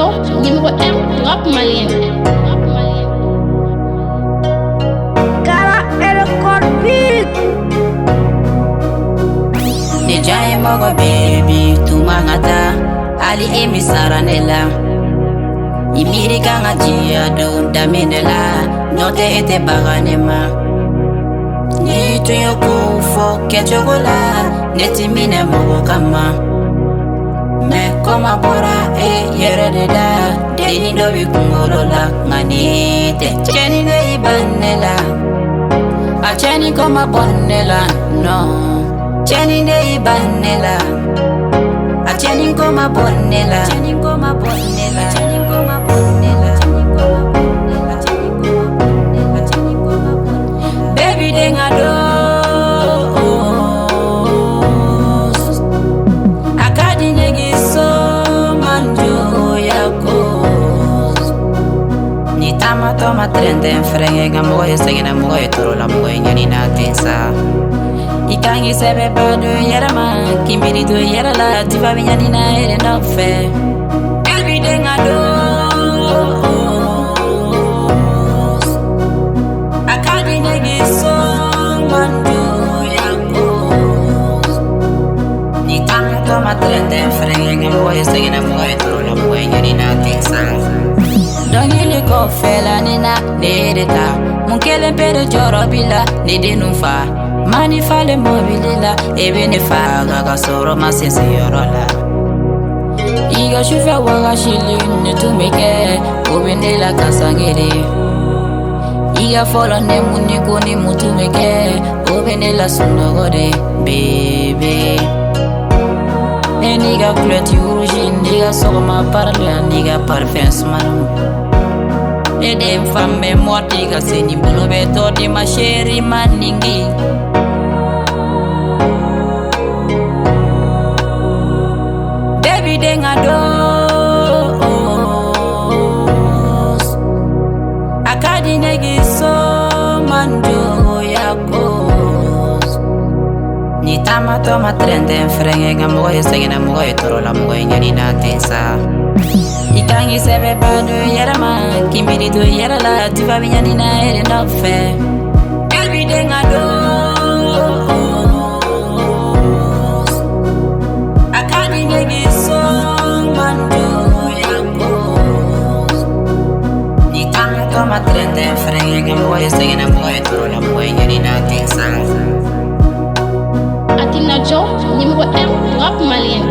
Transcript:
Atina Joe, numéro 1, rap malien. Kara El Corpi. Ne jaye mɔgɔ baby tumangata ali emi saranela I miiri kan ka jiya don daminɛ la n'o tɛ e tɛ baga ne ma N'i tun ye kow fɔ kɛcogo la ne ti minɛ mɔgɔ kama Mais kɔma bɔra e yɛrɛ de da denni dɔ bi kunkolo la nka ne tɛ cɛni de y'i ban ne la A cɛni ko ma bɔ ne la non Cɛni de y'i ban ne la A cɛni ko ma bɔ ne la Cɛni ko ma bɔ ne la Cɛni ko ma bɔ ne la Cɛni ko ma bɔ ne la Cɛni ko ma bɔ ne la Cɛni ko ma bɔ ne la Baby den ka dos A ka di ne k'i so manjoya ko Ni taamatɔ ma tɛrɛntɛn fɛrɛnkɛ nka mɔgɔ ye sɛgɛnna mɔgɔ ye tɔɔrɔ la mɔgɔ ye ɲani na ten sa I kan k'i sɛbɛ ba don i yɛrɛ ma k'i miiri to i yɛrɛ la tifa bɛ ɲani na e de nɔfɛ Baby den ka dos A ka di ne k'i so manjoya ko Ni taamatɔ ma tɛrɛntɛn fɛrɛnkɛ nka mɔgɔ ye sɛgɛnna mɔgɔ ye tɔɔrɔ la mɔgɔ ye ɲani na ten sa Dɔnkili kɔfɛla ni na ne de ta mun kelen pe de jɔrɔ b'i la ne den nun fa mani falen mɔbili la e bɛ ne faga ka sɔrɔ ma sinsin yɔrɔ la I ka sufɛ wagasili ne tun bɛ kɛ o bɛ ne la kasangere I ka fɔlɔ ne mun ni ko ni mun tun bɛ kɛ o bɛ ne la sunɔgɔ de bébé Ne n'i ka culotte rouge n'i ka sɔgɔma parle n'i ka parfum sumaniw Ne den fan bɛ mɔti ka se ni bolo bɛ tɔ di ma chéri ma ningi Baby den ka dos A ka di ne k'i so manjoya ko Ni taamatɔ ma tɛrɛntɛn fɛrɛnkɛ nka mɔgɔ ye sɛgɛnna mɔgɔ ye tɔɔrɔ la mɔgɔ ye ɲani na ten sa I kan k'i sɛbɛ ba don i yɛrɛ ma k'i miiri to i yɛrɛ la tifa bɛ ɲani na e de nɔfɛ Baby den ka dos A ka di ne k'i so manjoya ko Ni taamatɔ ma tɛrɛntɛn fɛrɛnkɛ nka mɔgɔ ye sɛgɛnna mɔgɔ ye tɔɔrɔ la mɔgɔ ye ɲani na ten sa Atina Joe, numéro 1, rap malien.